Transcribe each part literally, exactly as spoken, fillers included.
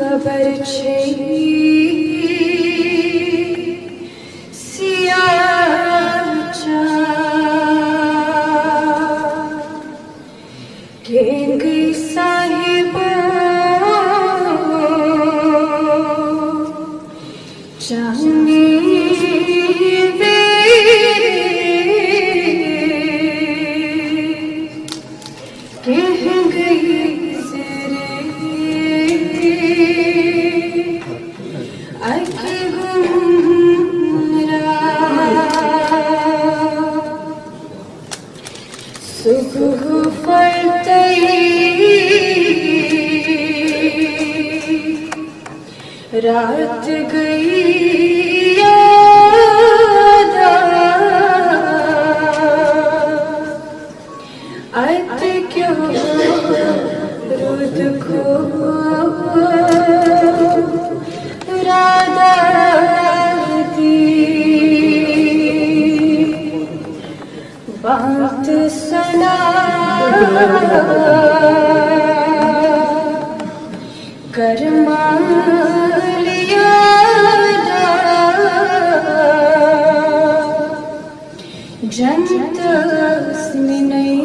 خبر چھے سیاہ چاہ کینٛگٕے صاحبو چانہِ ویرِ کینٛگٕے زِرِ اَکہِ گُمراہ۔ صبح پھرتے رات گئی یاد۔ اتہِ کیٛاہ رود کو رادہ دی۔ بانت سنا کرمال یادا۔ جنتس منئی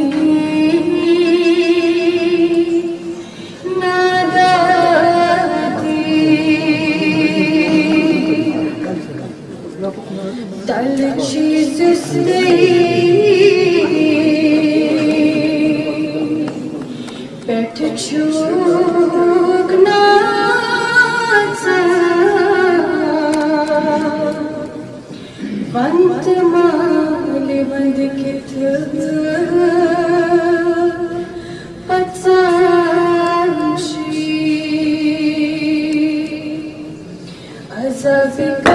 نادادی۔ تل چیز ستی پٮ۪ٹھ چھُکھ ناژان۔ ونت مالہِ ونٛدٕ کِتھ پژان چھُے۔ عذابِ